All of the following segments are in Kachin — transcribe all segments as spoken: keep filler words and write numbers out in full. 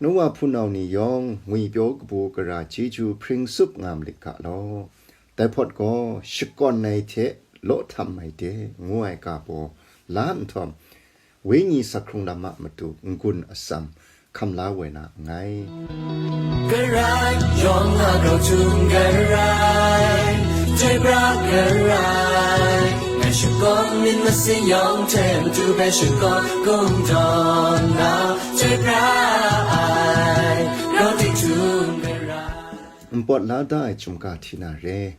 Nu wa hpunau ni yawng ngwipyaw kabu gara chyeju hpring tsup nga malit ga law. Dai hpawt gaw, shakawn ai hte law htam ai de, ngu ai ga baw la nhtawm, wenyi sakhkrung lam a matu n-gun atsam hkam la woi na nngai. Garai, yawng a grau htum garai, chyoi pra garai, ngai shakawn myit masin yawng hte matu hpe shakawn kungdawn na, chyoi pra ai, grau tik htum garai. Npawt la da ai chyum ga hti na re.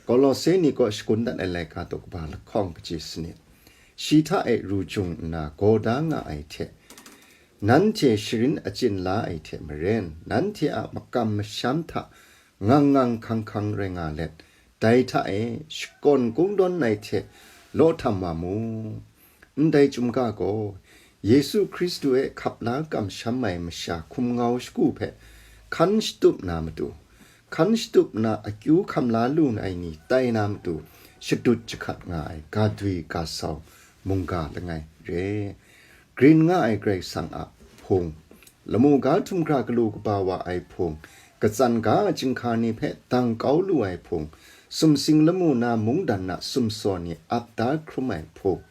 Kolose ni kaw shagun dat ai laika daw kaba lahkawng kaji sanit. Shi hta e ru jung nna gaw da nga ai hte, nanhte sharin achyin la ai hte maren, nanhte a makam masham hta ngang ngang hkang hkang rai nga let, dai hta e shakawn kungdawn ai hte law htam wa mu. Ndai chyum ga gaw, Yesu Hkristu e hkap la kamsham ai masha hkum ngau shagu hpe hkan shatup na matu, hkan shatup na akyu hkam la lu ai ni tai na matu, shadut jahkat nga ai ga dwi ga sau mungga langai re. Grin nga ai Karai Kasang a hpung, lamu ga htum hkra galu kaba wa ai hpung, katsan ga chyinghka ni hpe dang kau lu ai hpung, sumsing lamu na mungdan a sumsaw ni ap da hkrum ai hpung,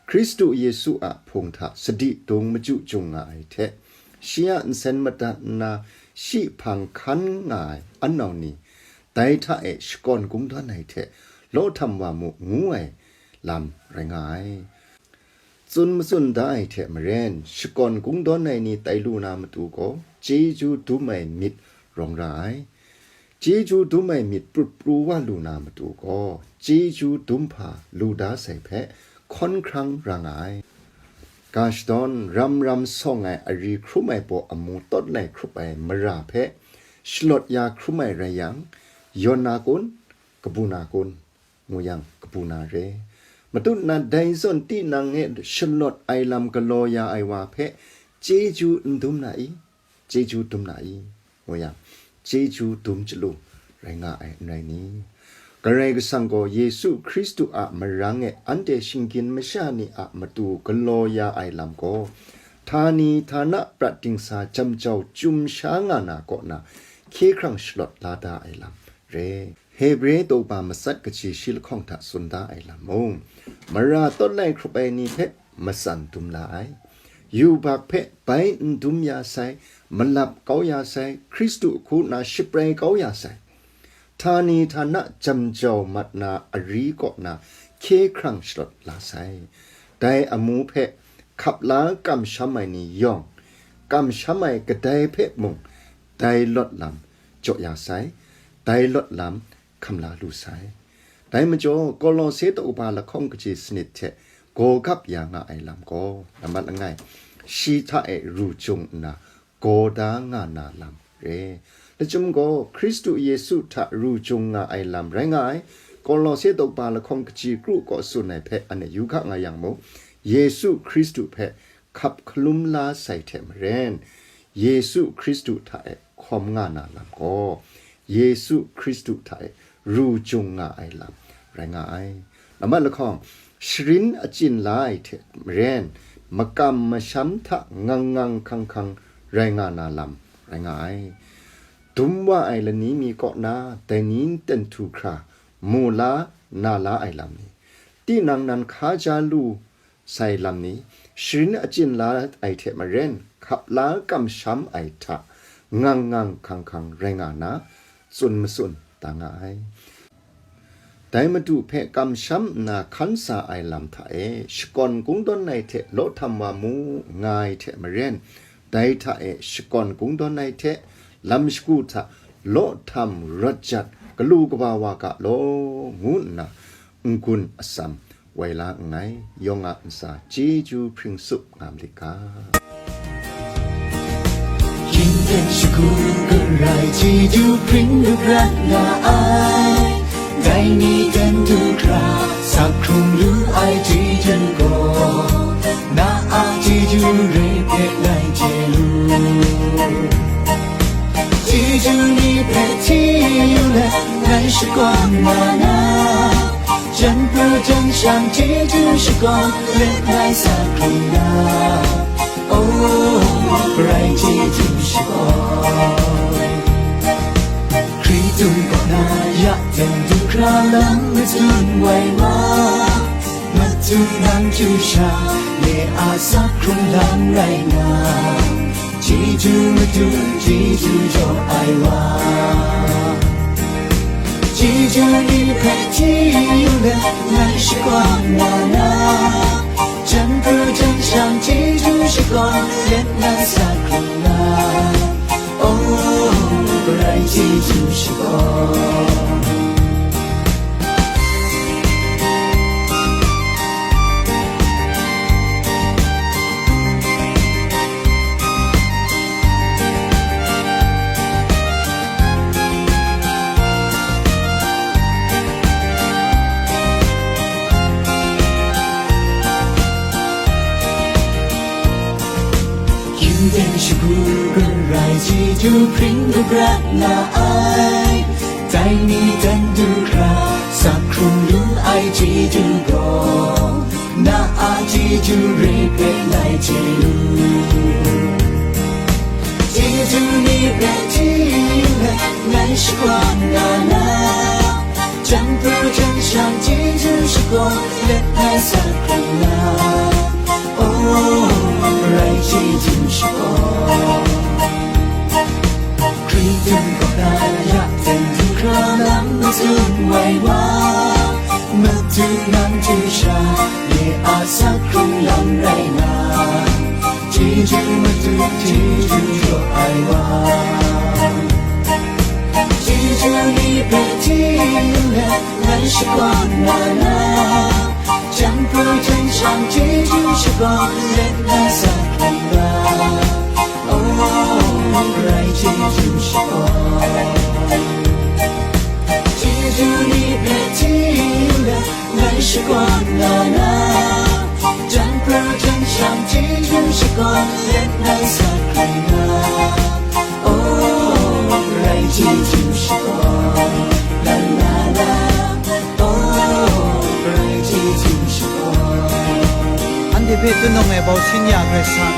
Hkristu Yesu a hpung hta sadi dung maju jung nga ai hte, shi a nsen madat nna shi hpang hkan nga ai anau ni, dai hta e shakawn kungdawn ai hte law htam wa mu ngu ai lam rai nga ai. Tsun matsun da ai hte maren, shakawn kungdawn ai ni tai lu na matu gaw, chyeju dum ai myit rawng ra ai. Chyeju dum ai myit prut pru wa lu na matu gaw, chyeju dum hpa lu da sai hpe hkawn hkrang ra nga ai. Ga shadawn ram ram sawng ai ari hkrum ai baw amu tawt lai hkrup ai mara hpe shalawt ya hkrum ai rai yang, yawn na kun, kabu na kun? Ngu yang, kabu na re. Matut na dai zawn tinang e shalawt ai lam galaw ya ai wa hpe chyeju n dum na i? Chyeju dum na i? Ngu yang, chyeju dum chyalu rai nga ai n rai ni? Karai Kasang gaw Yesu Hkristu a marang e anhte shinggyim masha ni a matu galaw ya ai lam gaw, htani htana prat dingsa jam jau chyum sha nga na kaw na hkye hkrang shalawt la da ai lam re. Hebre daw ba matsat kaji shi lahkawng hta tsun da ai lam mung, mara tawt lai hkrup ai ni hpe matsan dum la ai, yubak hpe bai n dum ya sai, malap kau ya sai, Hkristu hku nna shaprai kau ya sai, htani htana jam jau mat na ari kaw na hkye hkrang shalawt la sai. Dai amu hpe hkap la kamsham ai ni yawng, kamsham ai kadai hpe mung, dai lawt lam jaw ya sai, dai lawt lam hkam la lu sai. Dai majaw, Kolose daw kaba lahkawng kaji sanit hte gaw gap ya nga ai lam gaw, nambat langai, shi hta e ru jung nna, gaw da nga na lam re. Lachyum gaw, Hkristu Yesu hta ru jung nga ai lam rai nga ai. Kolose daw kaba lahkawng kaji kru kaw tsun ai hpe anhte yu ga nga yang mung, Yesu Hkristu hpe hkap hkalum la sai hte maren, Yesu Hkristu hta e hkawm nga na lam gaw, Yesu Hkristu hta e ru jung nga ai lam rai nga ai. Nambat lahkawng, sharin achyin la ai hte maren, makam masham hta ngang ngang hkang hkang rai nga na lam rai nga ai. Dum wa ai lani mi kaw na dai ni nten htu hkra mu la na la ai lam ni, tinang nan hkaja lu sai lam ni, sharin achyin la ai hte maren, hkap la kamsham ai hta ngang ngang hkang hkang rai nga na, tsun matsun da nga ai. Dai Madu hpe kamsham nna hkan sa ai lam hta e, shakawn kungdawn ai hte law htam wa mu, nga ai hte maren, dai hta e shakawn kungdawn ai hte, lam shagu hta law htam rawt jat, galu kaba wa ga law, ngu nna n-gun atsam woi la nngai, yawng a ntsa chyeju hpring tsup nga malit ga. Yin ten shagu garai chyeju hpring lu prat nga ai, dai ni ten du hkra sak hkrung lu ai chyeju gaw, na a chyeju re hpe lai chye lu. Chyeju ni hpe hti yu let ngai shakawn nga na, jan pru jan shang chyeju shakawn let ngai sa hkrung na. Oh, rai chyeju shakawn. Tun nang chyu sha, nye a sak hkrung lam rai nga, chyeju matu, chyeju jaw ai wa. Chyeju ni hpe chyeju let ngai shakawn na na, jan pru jan shang chyeju shakawn let ngai sak hkrung nga. Oh, Karai chyeju shakawn. Hkying ten shagu Karai chyeju hpring kabrat nga ai, dai ni dan du hkra sak hkrung lu ai chyeju gaw, na a chyeju re hpe lai chye lu. Chyeju ni hpe chyeju let ngai shakawn na na, jan pru jan shang chyeju shakawn let ngai sak hkrung nga. Oh, Karai chyeju shakawn. Hkritung kaw na ya ten du hkra lam matsun wai wa, matu nang chyu sha, nye a sak hkrung lam rai nga, chyeju matu chyeju jaw ai wa. Chyeju ni hpe chyeju let ngai shakawn na na, jan pru jan shang chyeju shakawn let ngai sak hkrung nga. Oh, Karai chyeju shakawn. Chyeju ni hpe chyeju let ngai shakawn na na, jan pru jan shang chyeju shakawn let ngai sak hkrung nga. Oh, Karai chyeju shakawn, la la la. Oh, Karai chyeju shakawn. Anhte hpe tunawng e bau sin ya Karai Kasang,